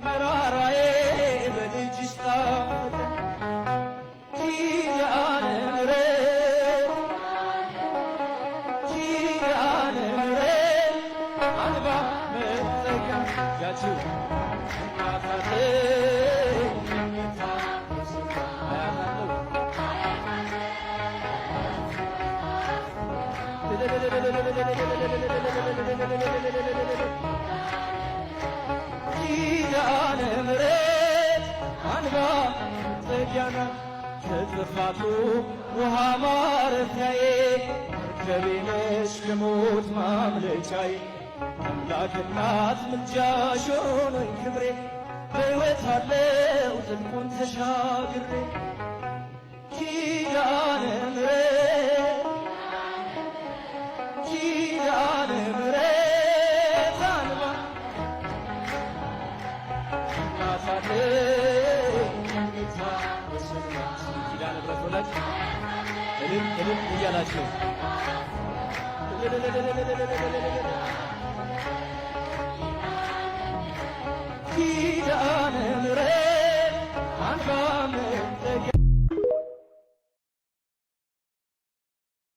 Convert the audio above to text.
መራራዬ በልጅሽ ጣፈጠ። ኪዳነ ምሕረት፣ ኪዳነ ምሕረት አልባ መጠጊያ ያችው እናታቴ። ኪዳነ ምሕረት አንባ መጠጊያ ናት፣ ከጥፋቱ ውሃ ማረፊያዬ፣ መርከቤ ነሽ ከሞት ማምለጫዬ። አምላክ እናት ምልጃሽ ሆኖኝ ክብሬ፣ በሕይወት አለው ጥልቁን ተሻግሬ። ኪዳነ ምሕረት፣ ኪዳነ ምሕረት አልባ እናታቴ። ኪዳነ ምሕረት ወላጅ እልል እልል እያላችሁ።